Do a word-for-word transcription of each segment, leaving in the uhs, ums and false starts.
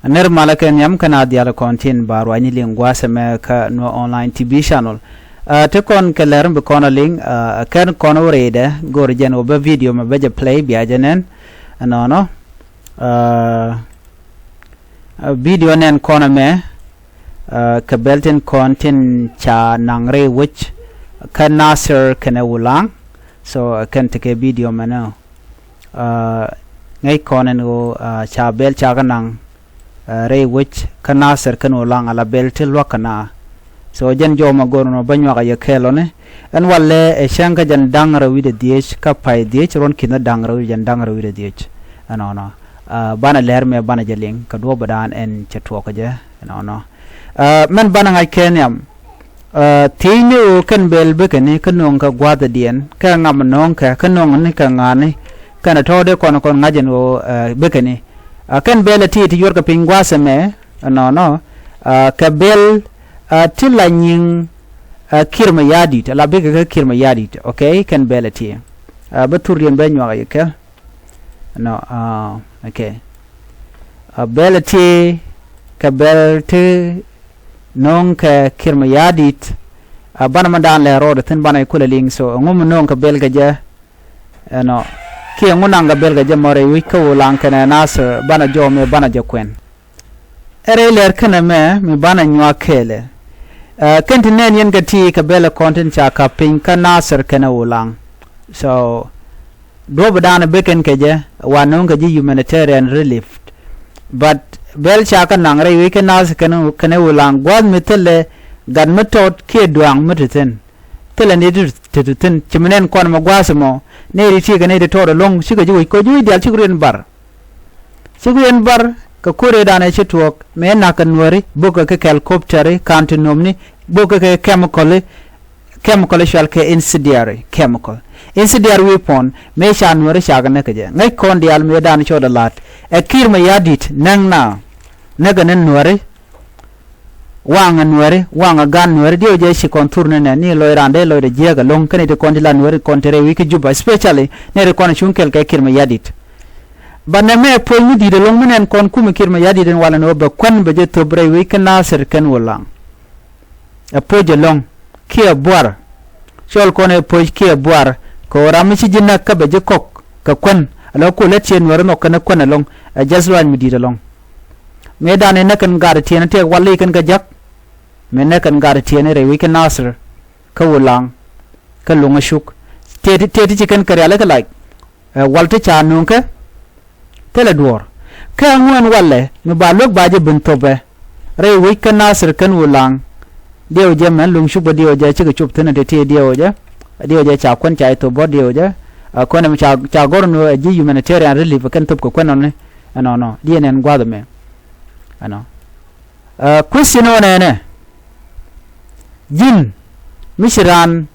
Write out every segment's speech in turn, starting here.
Nɛr malä kɛ nhiam kɛn a diaal kɔn tin ba ruacni liŋ gua̱a̱th ɛmɛ kä Nuer Online T V channel. Ɛ, ti kɔn kɛ lɛr mi bi kɔn a liŋ, ɛ, kɛn kɔn wä rɛydɛ go̱r jɛn wä bä video mɛ bä jɛ play bia jɛ nɛn. Ɛnɔnɔ. Ɛ, ɛ, video nɛn kɔn ɛmɛ, ɛ, kɛ bɛl tin kɔn tin ca naŋ rɛy wec kä Nasir kɛnɛ Wulaŋ. So, ɛ, kɛn ti kɛ video mɛnɛ. Ɛ, ŋäc kɔn ɛn ɣöö, ɛ, ca bɛl ca kɛ naŋ, ɛ, rɛy wec kä Nasir kɛn Wulaŋ ala bɛl ti luäk kɛ na. So jɛn jɔw ma go̱r nɔ bä nyuak a yɛ kɛɛl ɔni. Ɛn walɛ ɛ cäŋ kä jɛn da̱ŋ rɛw wi̱cdɛ dhiec kä pay dhiec ruɔ̱n ki̱n da̱ŋ rɛw wi̱c jɛn da̱ŋ rɛw wi̱cdɛ dhiec. Ɛnɔnɔ. Ɛ, banɛ lɛr mɛ banɛ jɛ liŋ kɛ duɔ̱ɔ̱p dan ɛn cɛ tuɔɔk kɛ jɛ. Ɛnɔnɔ. Ɛ, mɛn banɛ ŋa̱c kɛ nhiam. Ɛ, thiecni ɣöö kɛn bɛl bikɛni kä nööŋ kɛ gua̱a̱thdiɛn kɛ ŋam nööŋkɛ kä nööŋni kɛ ŋa̱a̱ni kɛn ɛ tɔ̱ɔ̱dɛ kɔn kɔn ŋa̱c ɛn ɣöö, ɛ, bikɛni. Ɛ, kɛn bɛl ɛ ti ti yuɔrkɛ piny gua̱a̱th ɛmɛ, ɛnɔnɔ, ɛ, kɛ bɛl, ɛ, ti la nyiŋ, ɛ, Kiir Mayardit, ɛ la bikɛ kä Kiir Mayardit, okay? Kɛn bɛl ɛ ti. Ɛ, bä thurdiɛn bɛ nyuak ɛ kɛ. Nɔ, ɛ, okay. Ɛ, bɛl ɛ ti, kɛ bɛl ti nööŋ kɛ Kiir Mayardit, ɛ, banɛ mi daan lɛ rɔɔdɛ thi̱n banɛ kulɛ liŋ, so ɛŋu mi nööŋ kɛ bɛl kɛ jɛ, ɛnɔ, kiɛ ɛŋu naŋ kɛ bɛl kɛ jɛ mɔ rɛy wi̱c kä Wulaŋ kɛnɛ Nasir banɛ jɔw mi banɛ jɛ kuɛn. Ɛ rɛy lɛr kɛnɛ mɛ mi banɛ nyuak kɛɛlɛ. Ɛ, kɛn ti nɛn yɛn kɛ ti kɛ bɛl kɔn tin ca kap piny kä Nasir kɛnɛ Wulaŋ. So duɔ̱p dan bikɛn kɛ jɛ wa nööŋ kɛ ji̱ humanitarian relief. But bɛl ca kɛ naŋ rɛy wi̱c kä Nasir kɛnɛ, kɛnɛ Wulaŋ gua̱a̱th mi thilɛ gat mi tɔt kiɛ dua̱a̱ŋ mi ti thi̱n. Thilɛ ni ti ti thi̱n ci mi nɛn kɔn mɛ gua̱a̱th mɔ. Nɛy ti ti kɛ nɛy ti tɔt ɛlɔ̱ŋ cikɛ ji̱ wec kɛ ji̱ wec diaal cik riɛn bar. Cik riɛn bar kɛ ko̱r ëëdan ɛ ci tuɔɔk mëë na̱k kɛ nuääri bokɛ kɛ helicopter-i ka̱n ti nömni bokɛ kɛ chemical-i. Chemical cual kɛ incendiary chemical, incendiary weapon. Mëë ca nuääri ca kɛ näk kɛ jɛ ŋäc kɔn diaal mëë dan cɔɔdɛ la̱t. Ɛ Kiir Mayardit näk na näk kɛ ni nuääri. Waŋ ɛ nuääri, waŋ ɛ gan nuääri, diɛw jɛ ci kɔn thur ni nɛ ni lɔc randɛ lɔcdɛ jiääk ɛlɔ̱ŋ kɛn iti kɔn ti la nuääri kɔn ti rɛy wi̱c kä Juba, especially ni ri kɔn cuŋ kɛl kɛ Kiir Mayardit. Ba nɛ mɛ puɔ̱ny mi di̱i̱t ɛlɔ̱ŋ mi nɛn kɔn kumɛ Kiir Mayardit ɛn walɛ ni wä bɛ kuän bɛ jɛ thop rɛy wi̱c kä Nasir kɛn Wulaŋ. Ɛ puɔ̱c ɛlɔ̱ŋ kiɛ buar. Cɔl kɔn ɛ puɔ̱c kiɛ buar kɛ ɣöö ram mi ci ji̱ näk kä bɛ ji̱ kɔk kɛ kuän. Ala ku lät ciɛ nuäär nhɔk kɛn ɛ kuän ɛlɔ̱ŋ. Ɛ jɛth luany mi di̱i̱t ɛlɔ̱ŋ. Mëë dan ɛ näk kɛn gat ɛ tiɛɛn ɛ tëëk wal i̱ kɛn kɛ jak. Mëë näk kɛn gat ɛ tiɛɛn ɛ rɛy wi̱c kä Nasir kä Wulaŋ kä Luŋ ɛ cuk. Tëë ti, tëë ti ci kɛn kɛ rial ɛ kɛ lac. Ɛ wal ti ca nööŋkɛ. Thilɛ duɔ̱ɔ̱r. Kä ɛŋu ɛn walɛ mi ba luäk ba jɛ ben thopɛ rɛy wec kä Nasir kɛn Wulaŋ. Diɛw jɛ mɛn luŋ cuk bä diɛw jɛ cikɛ cop thi̱n ɛ ti ti diɛw jɛ. Diɛw jɛ ca kuän ca jɛ thop bä diɛw jɛ. Ɛ kuän ɛmɛ ca, ca gɔr ni ɛ ji̱ humanitarian relief kɛn thop kɛ kuän ɔni. Ɛnɔnɔ diɛn ɛn gua̱th ɛmɛ. Ɛnɔ. Ɛ, question ɔ nɛnɛ. Ji̱n mi ci raan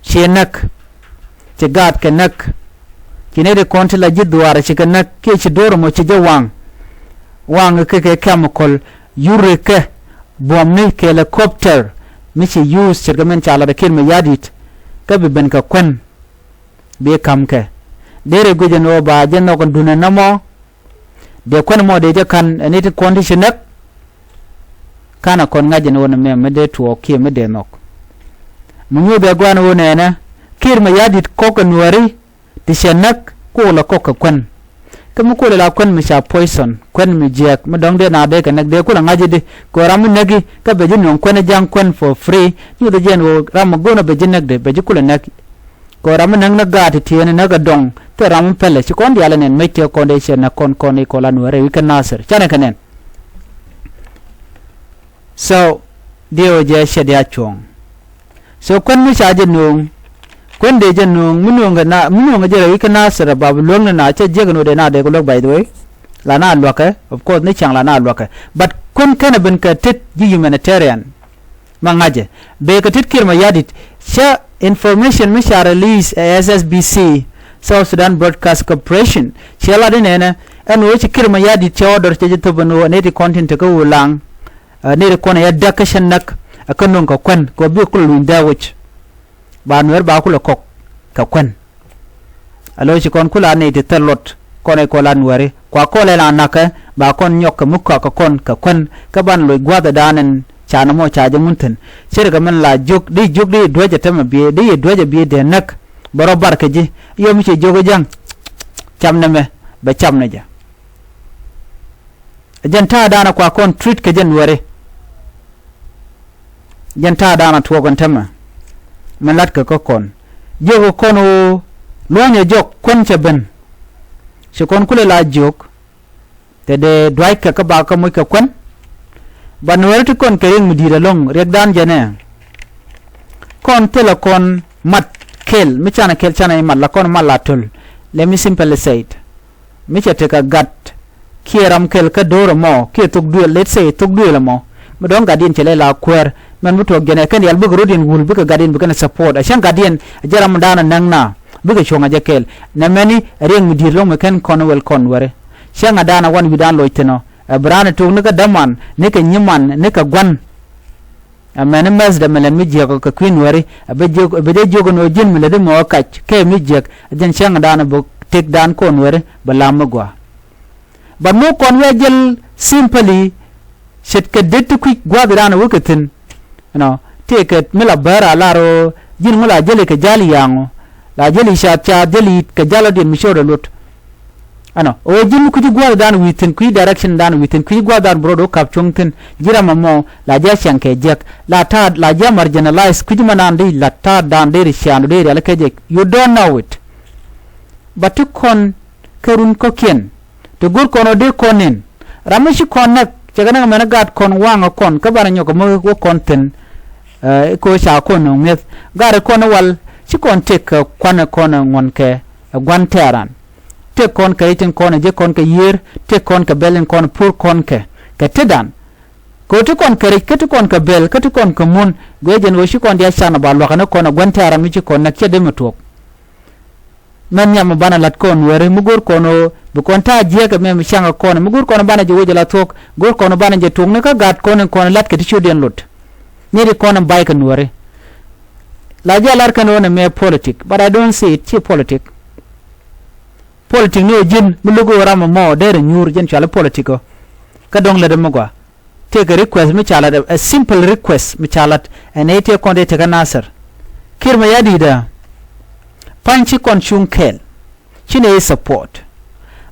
ci näk, ci gaatkɛ näk, ci nɛy ti kɔn ti la ji̱ dhuaar ci kɛ näk kiɛ ci do̱r mɔ ci jɛ waŋ. Waŋ kɛ kɛ chemical, yuri kɛ buɔ̱mni kɛ helicopter mi ci use ce̱tkɛ min ca lat ɛ Kiir Mayardit. Kä bi ben kɛ kuän bi ka̱m kɛ. Deri guic ɛn ɣöö ba jɛ nhɔk ɛn duundɛ nɔmɔ. Dee kuän mɔ dee jɛ ka̱n ɛ ni ti kɔn ti ci näk. Ka̱n ɛ kɔn ŋa̱c ɛn ɣöö ni mɛ mi dee tuɔɔk kiɛ mi dee nhɔk. Mi nyuuth ɛ gua̱n ɣöö nɛɛnɛ Kiir Mayardit kɔk ɛ nuääri ti cɛ näk kok la kɔk kɛ kuän. Kä mi kol ila kuän mi ca poison, kuän mi jiɛk mi dɔ̱ŋ dee na dee kɛ näk dee kol ɛ ŋa̱c i̱di kɛ ɣöö ram mi näk i̱ kä bɛ ji̱ nööŋ kuän i̱ ja̱ŋ kuän for free. Nyuuth ɛ jɛn ɣöö ram mi go̱n ɛ bɛ ji̱ näk dee bɛ ji̱ kol ɛ näk. Kɛ ɣöö ram mi näk ni gaat ti tiɛɛni näk ɛ dɔ̱ŋ thil ram mi pɛlɛ ci kɔn diaal ɛ nɛn mec tëë kɔn dee cɛ näk kɔn kɔn i̱ kɔn la nuäärɛ wi̱c kä Nasir canɛ kɛ nɛn. So diɛw jɛ cɛ diaal cuɔ̱ɔ̱ŋ. So kuän mi ca jɛ nööŋ, kuän dee jɛ nööŋ mi nööŋ kɛ na mi nööŋ kɛ jɛ rɛy wi̱c kä Nasir ɛ bap luäŋni na cɛ jiäk ɛn ɣöö dee na dee kɛ luäk, by the way. La na luäkɛ, of course ni ca̱ŋ la na luäkɛ. But kuän kɛnɛ ben kɛ tet ji̱ humanitarian. Ma ŋa̱cɛ bee kɛ tet Kiir Mayardit. Cä information mi ca release ɛ S S B C, South Sudan Broadcast Corporation, cɛ lat inɛnɛ ɛn ɣöö ci Kiir Mayardit cɛ order cɛ jɛ thop ɛn ɣöö nɛy ti kɔn tin te kä Wulaŋ, ɛ, nɛy ti kɔn ɛ ya däk kä cɛ näk ɛ kä nöŋ kɛ kuän kɛ ɣöö bi kulɛ luny dhääk wec. Ba nuɛɛr ba kulɛ kɔk kɛ kuän. Alo ci kɔn kula nɛy ti thil luɔt kɔn ɛ kɔn la nuääri kua kɔn lɛ la na̱kɛ. Ba kɔn nyɔk kɛ mi kɔak kɛ kɔn kɛ kuän kä ban loc gua̱a̱th ɛ da̱a̱n ɛn ca nɔmɔ ca jɛ ŋun thi̱n. Ce̱tkɛ min la jiök di jiök di duäcɛ tämɛ biee di yɛ duäcɛ biee dee näk. Bɛ rɔ bar kɛ ji̱ yom ci jiök ja̱ŋ. Cam nɛmɛ bɛ cam nɛ jɛ. Jɛn ta̱a̱ da̱a̱n ɛ kua kɔn treat kɛ jɛn weri. Jɛn ta̱a̱ da̱a̱n a tuɔɔk ɛn tämɛ. Min la̱tkɛ kä kɔn jiök ɛ kɔn ɣöö luɔ̱nyɛ jɔk kuän cɛ ben. Ci kɔn kulɛ la jiök. Te dee dua̱ckɛ kä bakä moc kɛ kuän. Ba nuɔ̱ɔ̱ri ti kɔn kɛ riɛk mi di̱i̱t ɛlɔ̱ŋ riɛkdan jɛnɛ. Kɔn thilɛ kɔn mat kɛl mi canɛ kɛl canɛ imat la kɔn mat la töl. Let me simply say it. Mi cɛ tekɛ gat kiɛ ram kɛl kä do̱r ɛmɔ kiɛ thok duëël, let's say thok duëël ɛmɔ. Mi dɔ̱ŋ gatdiɛn cɛ lɛ la kuäär mɛn mi tuɔɔk jɛnɛ kɛn rial bikɛ rot in wul bikɛ gatdiɛn bikɛn support ɛ cäŋ gatdiɛn. Ɛ jɛ ram dan ɛ näŋ na bikɛ cuɔ̱ŋ ɛ jɛ kɛɛl. Nɛ mɛni ɛ riɛk mi di̱i̱t lo̱ŋ mi kɛn kɔn wel kɔn wɛri. Cäŋ ɛ dan ɛ wan wi̱dan loc thi̱n ɔ ɛ bi raan ɛ tok ni kɛ däman ni kɛ nyiman ni kɛ gua̱n. Amäni mɛthdɛ mi lät mi jiäk ɔ kɛ kui̱ nuääri a bi jiök a bi jɛ jiök ɛn ɣöö ji̱n mi lät imɛ ɣä kac kɛ mi jiäk. A jɛn cäŋdan bi tëkdan kɔn nuääri bi lam mi gɔaa. But mi kɔn wi̱i̱ a jäl simply ce̱tkɛ det ti kui̱c gua̱a̱th raan a wekɛ thi̱n. Ɛnɔ tëëkɛ mi la bäär a lar ɣöö ji̱n ŋu la jäli kɛ ja̱l ya̱a̱ŋ ɔ la jäli cath cath jäli kɛ ja̱l ɔ diɛn mi cio̱o̱dɛ luɔt. Ɛnɔ ɣöö ji̱n mi kui̱ci gua̱a̱thdan wi̱i̱ thi̱n kui̱ci directiondan wi̱i̱ thi̱n kui̱ci gua̱a̱thdan bi rɔɔd wä ka̱p cuɔ̱ŋ thi̱n. Ji̱ ram ɛmɔ la ji̱ a cäŋ kɛ jiäk la ta̱a̱ la ji̱ a marginalize kui̱ci mɛnan dee la̱t ta̱a̱dan dee ri ciaŋdu dee rial kɛ jɛ. You don't know it. But ti kɔn kɛ run kɔ̱kiɛn ti go̱r kɔn ɔ dee kɔn in. Ram mi ci kɔn nɛk cɛ kɛ nɛk mɛn gaat kɔn waŋ ɛ kɔn kä banɛ nyɔk ɛmɔ wä kɔn thi̱n. Ɛ ko̱ ca kɔn ɛ ŋueth gaat ɛ kɔn ɛ wal ci kɔn tëk kɛ kuan ɛ kɔn ɛ ŋuɔ̱n kɛ ɛ gua̱n tɛ̈ran. Tëk kɔn kɛ i̱ tin kɔn ɛ ji̱ kɔn kɛ yiër tëk kɔn kɛ bɛl in kɔn puur kɔn kɛ kɛ tetdan. Kɛ ɣöö ti kɔn kɛ rɛc kä ti kɔn kɛ bɛl kä ti kɔn kɛ mun guiɛ jɛn ɣöö ci kɔn diaal can ɛ ba luakä ni kɔn ɛ gua̱n tɛ̈ran mi ci kɔn näk cɛ dee mi tuɔɔk. Mɛn nhiam mi banɛ la̱t kɔn weri mi go̱o̱r kɔn ɣöö bi kɔn ta̱a̱ jiääk ɛmɛ mi ca̱ŋ ɛ kɔn mi go̱o̱r kɔn banɛ jɛ wec ala thuɔ̱k go̱o̱r kɔn banɛ jɛ tuɔɔk ni kä gaat kɔn in kɔn la̱t kɛ ti ciötdiɛn lot. Ni ti kɔn in ba̱y kɛ nuääri. La jɛ lar kɛn ɣöö nɛ mɛ politik but I don't see it ci politik. Politik ni ɣöö ji̱n mi lo̱k ɣöö ram ɛmɔ derɛ nyuur jɛn cuali politik ɔ. Kä dɔ̱ŋ lät ɛmɛ gɔaa. Tëëkɛ request mi ca lat ɛ simple request mi ca lat ɛn ɛ tëë kɔn dee tekä Nasir. Kiir mɛ ya di̱i̱dä. Pa̱ny ci kɔn cuŋ kɛɛl. Ci nɛ i̱ support.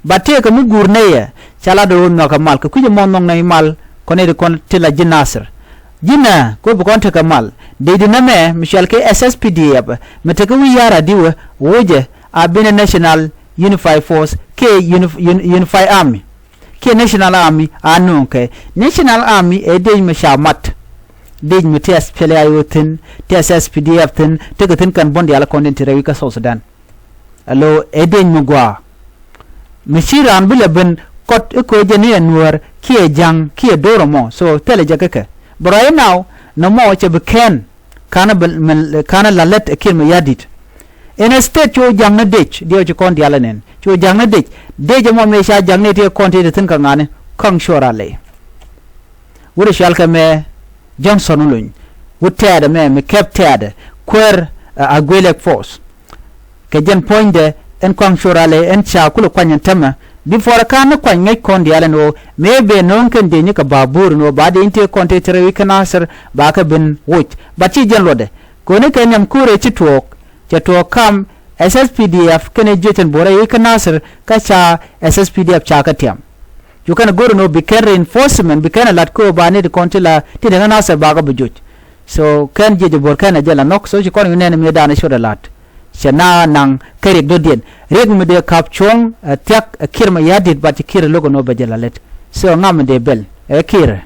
But tëëkɛ mi guur nɛyɛ ca lat ɛ ɣöö nhɔakɛ mal kɛ kui̱c ɛmɔ nhɔk nɛy mal kɔn ɛ ti kɔn ti la ji̱ Nasir. Ji̱n ɛ kɛ bi kɔn tekɛ mal dee di nɛmɛ mi cual kɛ S S P D F mi tekɛ wi̱i̱ ya̱r a diwɛ wocɛ a binɛ National Unified Force kɛ Unified Army. Kiɛ National Army a nööŋ kɛ National Army ɛ dec mi ca mat. Dec mi ti S P L A I O thi̱n ti S S P D F thi̱n ti kɛ thi̱n kɛn buɔ̱n diaal kɔn tin ti rɛwi kä South Sudan. Alo ɛ dec mi gua̱a̱ mi ci raan bi lɛ ben kɔt i̱ ko̱ jɛ ni ɛ nuäär kiɛ ja̱ŋ kiɛ do̱r ɛmɔ so thilɛ jɛ kä kɛ. But right now nɔmɔ cɛ bi kɛn. Ka̱n bɛ mɛ ka̱n la lät ɛ kiɛn mɛ ya̱di̱t. Instead cu ja̱ŋni dec diɛw ci kɔn diaal ɛnɛn cu ja̱ŋni dec. Dec ɛmɔ mëë ca ja̱ŋni ti kɔn ti ti thi̱n kä ŋa̱ni. Ka̱ŋ cuɔr a ley wut ɛ cual kɛ mɛ Johnson Olony. Wut tɛɛdɛ mɛ mi kɛp tɛɛdɛ kuäär a Aguelek force. Kɛ jɛn puɔ̱nydɛ ɛn kɔaŋ cor alɛ ɛn ca kulɛ kuany ɛn tämɛ. Bi puɔrɛ ka̱n ni kuany ŋäc kɔn diaal ɛn ɣöö mëë ben no̱o̱ŋ kɛn dieny kɛ ba̱a̱ bo̱o̱r ɛn ɣöö ba dieny tëë kɔn tëë tɛrɛ wi̱c kä Nasir ba kɛ ben woc. But ci jɛn luɔtdɛ koni kɛ nhiam ko̱rɛ ci tuɔɔk. Cɛ tuɔɔk kam S S P D F kɛnɛ jiec ɛn bo̱o̱rɛ wi̱c kä Nasir kä ca S S P D F ca kɛ tiam. Cu kɛn go̱r ɛn ɣöö bi kɛn reinforcement bi kɛn ɛ la̱t kɛ ɣöö ba nɛy ti kɔn ti la ti te kä Nasir bakɛ bi joc. So kɛn jiec ɛ bo̱r kɛn ɛ jɛ la nhɔk so ci kɔn yu nɛn ɛ mi̱etdan ɛ cot ɛ la̱t. Cɛ na naŋ kä riɛk dɔ̱diɛn riɛk mi dee ka̱p cuɔ̱ŋ ɛ thia̱k ɛ Kiir mɛ ya̱di̱t bat ci Kiir ɛ lo̱k ɛn ɣöö bɛ jɛ la lät. So ŋa mi dee bɛl ɛ Kiir.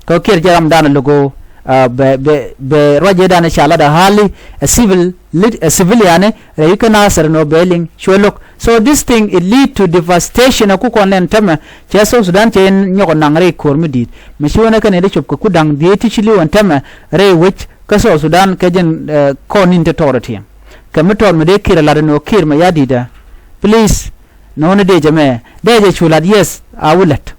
Kɛ Kiir jɛ ɣamdan ɛ lo̱k ɣöö bɛ bɛ bɛ ruac ëëdan ɛ ca lat ɛ hali ɛ civil lit ɛ civilian rɛy kä Nasir nɔ bɛ liŋ cuɛ lo̱k. So this thing it lead to devastation ɛ ku kɔn lɛn tämɛ. Cɛ South Sudan cɛ in nyɔk ɛ naŋ rɛy ko̱r mi di̱i̱t mi ci wänɛ kɛn in dee cop kɛ ku da̱ŋ dhieec ti ci li̱w ɛn tämɛ rɛy wec kä South Sudan kɛ jɛn kɔn in te tɔɔr ɛ tiɛŋ. Kɛ mi tɔɔr mi dee Kiir ɛ lat ɛn ɣöö Kiir mɛ ya̱di̱t ɛ. Please nɔɔni dee jɛ mɛ dee jɛ cu lat yes a wä lät.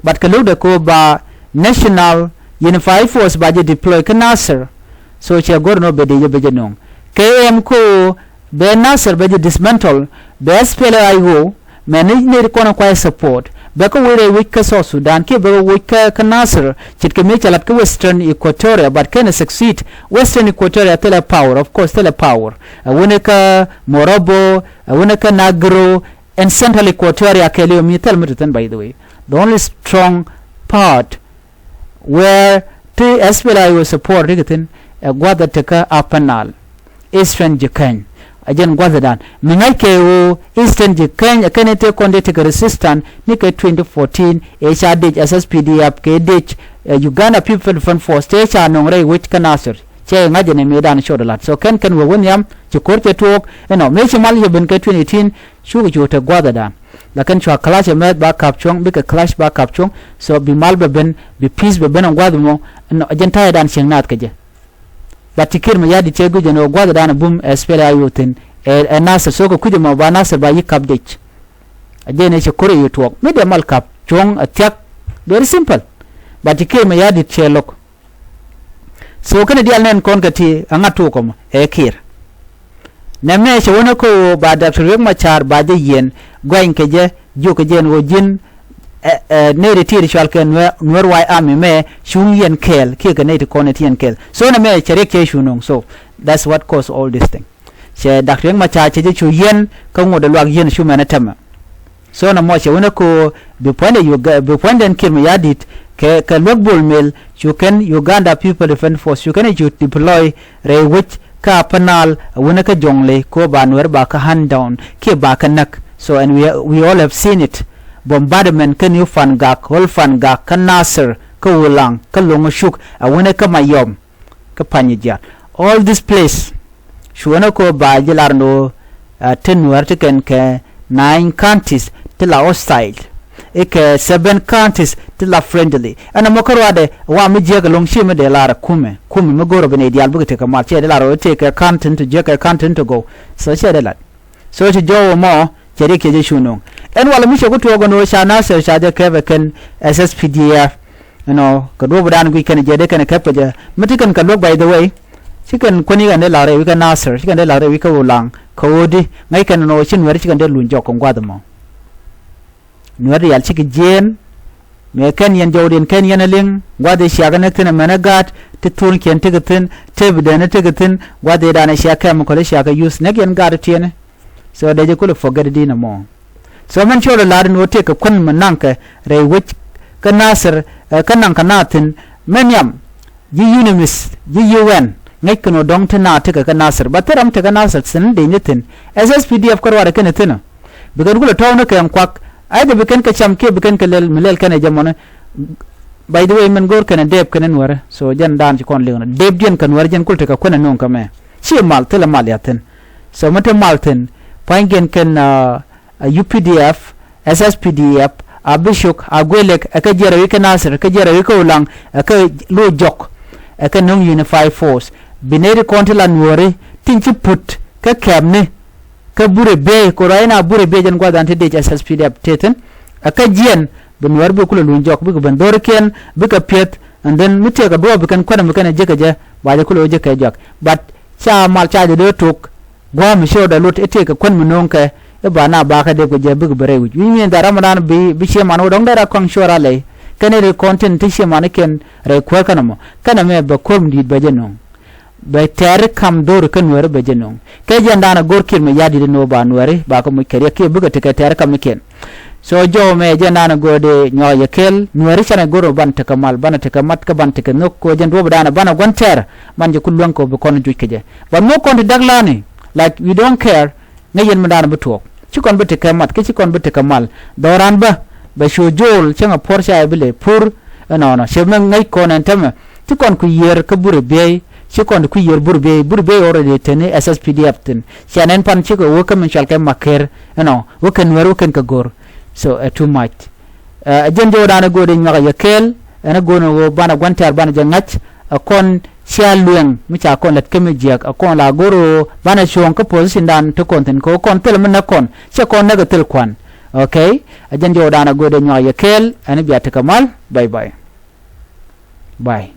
But kɛ lo̱kdɛ kɛ ɣöö ba National Unified Force ba jɛ deploy kä Nasir. So cɛ go̱r nɔ bɛ dee jɛ bɛ jɛ no̱o̱ŋ kɛ ɛm kɛ ɣöö bɛ Nasir bɛ jɛ dismantle bɛ S P L A I O. Mɛ ni neri kɔn kuay support Bɛ kɛ woc rɛy wec kä South Sudan kiɛ bɛ kɛ woc kä, kä Nasir, ce̱tkɛ mëë cɛ lat kä Western Equatoria, but kɛn ɛ succeed. Western Equatoria thilɛ power, of course, thilɛ power. Ɛ wunɛ kä Morobo, ɛ wunɛ kä Nagero, and Central Equatoria kɛɛliw mi thil mi ti thi̱n, by the way. The only strong part where ti S P L A I O support ti kɛ thi̱n, ɛ gua̱thɛ ti kä Upper Nile, Eastern Jikany. Ɛ jɛn gua̱thɛ dan mi ŋa̱c kɛ ɣöö Eastern Jikany ɛ kɛn i̱ tëë kɔn dee tekɛ resistance ni kɛ twenty fourteen, ëë ca dec S S P D F kɛ dec, ɛ, Uganda People Defense Force tëë ca nöŋ rɛy wec kä Nasir. Cɛ ŋa̱c ɛn ɛ mëëdan cot ɛ la̱t. So kɛn kɛn wä wä nhiam, ci ko̱r cɛ tuɔɔk, ɛnɔ, mëë ci mal cɛ ben kɛ twenty eighteen, cukɛ cu te gua̱thɛ dan. Lakin cua clash ɛmɛ ba kap cuɔ̱ŋ, bikɛ clash ba kap cuɔ̱ŋ. So bi mal bɛ ben, bi peace bɛ ben ɛn gua̱th mɔ, ɛnɔ, jɛn ta̱yɛ dan cieŋ naath kɛ jɛ. But ti Kiir Mayardit cɛ guic ɛn ɣöö gua̱thɛ dan ɛ bum ɛ S P L A I O thi̱n, ɛ, ɛ Nasir. So kɛ kui̱c ɛmɔ ba Nasir ba yi̱ kap dec. Ɛ jɛn ɛ cɛ ko̱r ɛ yi tuɔɔk. Mi dee mal kap cuɔ̱ŋ ɛ thia̱k. Very simple. But ti Kiir Mayardit cɛ lo̱k. So kɛnɛ diaal nɛn kɔn kɛ ti ɛ ŋa̱t tuɔɔk ɛmɔ ɛ Kiir. Nɛmɛ cɛ wänɛ kä ɣöö ba Doctor Riek Machar ba jɛ yiɛn gɔany kɛ jɛ, jiök kɛ jɛ ɛn ɣöö ji̱n, ɛ, ɛ, nɛy ti ti cual kɛ Nuer, Nuer White Army mɛ cuŋ yɛn kɛɛl kiɛ kɛ nɛy ti kɔn ti yɛn kɛɛl. So nɛmɛ cɛ Riek cɛ cu nöŋ. So that's what cause all this thing. Cɛ Doctor Riek Machar cɛ jɛ cu yɛn kä ŋot ɛ luak yɛn cu mɛn ɛ tɛmɛ. So nɔmɔ cɛ wänɛ ko bi puɔ̱nydɛ Uga-, bi puɔ̱nydɛn Kiir Mayardit kɛ, kɛ luäk Bol Mel, cu kɛn Uganda People Defense Force, cu kɛn cu deploy rɛy wec kä Upper Nile, a wänɛ kä Jonglei, ko ba Nuɛr ba kä hunt down kiɛ ba kä näk. So and we, we all have seen it. Bombardment kä New Fangak, Old Fangak, kä Nasir, kä Ulang, kä Loŋ Cuk, a wänɛ kä Mayom, kä Panyijiar. All this place, cuɔnɛ ko ba ji̱ lar ni ɣöö, uh, ti Nuɛr ti kɛn kɛ nine counties ti la hostile. Ikɛ seven counties ti la friendly. Ɛn ɛmɔ kä ruadɛ wa mi jiäk ɛlɔ̱ŋ ci mi dee lar ɛ kumɛ. Kumɛ mi go̱o̱r ɛ bi nɛy diaal bikɛ tekɛ mal. Ciɛ dee lar ɛ tëëkɛ county ti jiäk kɛ county ti gɔw. So ciɛ dee lat. So ci jɔw ɛmɔ cɛ Riek cɛ jɛ cu nöŋ. Ɛn walɛ mi cɛ ku tuɔɔk ɛn ɣöö ca Nasir ca jɛ kɛpɛ kɛn S S P D F. Ɛnɔ kɛ duɔ̱ɔ̱pdan guic kɛn jɛ dee kɛn kɛp kɛ jɛ. Mi ti kɛn kɛ luäk, by the way, ci kɛn kuäni kɛn dee la̱r rɛy wi̱i̱ kɛ Nasir, ci kɛn dee la̱r rɛy wi̱i̱ kɛ Ulaŋ kɛ ɣöödi. Ŋäc kɛn ɛn ɣöö ci Nuɛr ci kɛn dee luny jɔk kɛ gua̱th ɛmɔ. Nuɛr diaal cikɛ jiɛɛn. Mëë kɛn yɛn jɔwdiɛn kɛn yɛn ɛ liŋ, gua̱th ëë ciakɛ näk thi̱n ɛmɛn ɛ gaat, ti thurkiɛn tekɛ thi̱n, tëëpdan tekɛ thi̱n, gua̱th ëëdan ëë cia chemical ëë ciakɛ use näk yɛn gaat ëë tiɛni. So dee jɛ kulɛ forget di nɔmɔ. So mɛn cɔl ɛ la̱r in ɣöö tëëkɛ kuän mi naŋkɛ rɛy wec kä Nasir, ɛ, kä naŋkɛ naath thi̱n, mɛn yam, ji̱ UNMISS, ji̱ U N, ŋäc kɛn ɣöö dɔ̱ŋ ti naath tekɛ kä Nasir. Ba thil ram tekɛ Nasir thi̱n dee ni thi̱n. S S P D F kä ruaadɛ kɛn thi̱n ɔ. Bi kɛn kulɛ tɔ̱ɔ̱k ni kɛ ɛn kuak. Aidɛ bi kɛn kɛ cam kiɛ bi kɛn kɛ lɛl mi lɛl kɛn ɛ jɛ mɔni. By the way, mɛn go̱o̱r kɛn ɛ dɛɛp kɛn ɛ Nuɛrɛ. So jɛn daan ci kɔn liŋ nɔ. Dɛɛpdiɛn kɛ Nuɛrɛ jɛn kul tekɛ kuän ɛ no̱o̱ŋ kɛ mɛ. Ci mal, thilɛ mal ya thi̱n. So mi te mal thi̱n, pua̱nykiɛn kɛn, uh, uh, U P D F, S S P D F, a bi cuk, a guilek, ɛ kä jiɛɛr ɛ wi̱i̱ kä Nasir, kä jiɛɛr ɛ wi̱i̱ kä Ulaŋ, ɛ kä Luɔc Jɔk, ɛ kä Nuer Unified Force. Bi nɛy ti kɔn ti la Nuɔ̱ɔ̱ri, tin ci put kä kɛɛpni, kä Burɛ Biey, kɛ rɔy na Burɛ Biey jɛn gua̱thdan ti dec S S P D F te thi̱n. Ɛ kä jiɛn, bi Nuɛr bi kulɛ luny jɔk, bikɛ ben dho̱rikiɛn, bikɛ piɛth, and then mi tëëkɛ duɔɔp bi kɛn kuäär mi kɛn ɛ jiäkä jɛ, ba jɛ kulɛ wä jiäkä jɔak. But ca mal ca jɛ dee tok, gua̱a̱m mi ci rɔ dee lot i̱ tëëkɛ kuän mi no̱o̱ŋkɛ, i̱ ba na bakä dee kɛ jɛ bikɛ bi rɛy wi̱c. Wi̱c mi in dhar Ramadan bi, bi ciëman wä dɔ̱ŋ dee ra kɔaŋ cuɔr alɛy. Kɛn i̱ ri kɔn tin ti ciëman i̱ kɛn rɛy kuäär kɛn ɛmɔ. Kɛn ɛmɛ bɛ kuäär mi di̱i̱t bɛ jɛ no̱o̱ŋ. Bɛ tɛɛri kam dho̱ri kä Nuɛɛri bɛ jɛ no̱o̱ŋ. Kɛ jɛn da̱a̱n a go̱r Kiir Mayardit ni wä ba Nuɛɛri, ba kɛ muc kɛ riɛk kiɛ bikɛ tekɛ tɛɛri kam ni kiɛn. So jɔw mɛ jɛn da̱a̱n a go̱r di nyuak yɛ kɛɛl, Nuɛɛri canɛ go̱r banɛ tekɛ mal, banɛ tekɛ mat, kä banɛ tekɛ nhök, kɛ jɛn duɔ̱ɔ̱p da̱a̱n a banɛ gua̱n tɛɛr, man jɛ ku luäŋ kɛ bi kɔn juc kɛ jɛ. But mi wä kɔn ti dak la̱a̱ni, like, we don't care, ŋäc yɛn mi da̱a̱n bi tuɔɔk. Ci kɔn bi tekɛ mat, kä ci kɔn bi tekɛ mal. Dhɔran bä, bɛ cu jo̱o̱l, cäŋ a puɔ̱r ca yɛ bi lɛ pur, ɛnɔnɔ. Cɛ mɛ ŋäc kɔn ɛn tämɛ. Ci kɔn ku yiër kä Burɛ Biey, ci kɔn ku yiër Burɛ Biey, Burɛ Biey already teni S S P D F thin. Ciɛ nɛn pan cikɛ wä kä min cɔal kɛ Maker, you know, wä kɛn Nuɛɛr, wä kɛn kɛ go̱r. So, ɛ too much. Ɛ jɛn jɔwdan ɛ go̱o̱r di nyuak ɛ yɛ kɛɛl, ɛn ɛ go̱o̱r ni ɣöö banɛ gua̱n tɛ̈r banɛ jɛ ŋa̱c, ɛ kɔn cia lueŋ, mi ca kɔn lät kä mi jiäk, ɛ kɔn la go̱o̱r ɣöö banɛ cuɔ̱ɔ̱ŋ kä position dan ti kɔn thin, kɛ ɣöö kɔn thil mi näk kɔn, cɛ kɔn näk ɛ thil kua̱n. Okay? Ɛ jɛn jɔwdan ɛ go̱o̱r di nyuak ɛ yɛ kɛɛl, ɛn ɛ bia tekɛ mal, bye bye. Bye.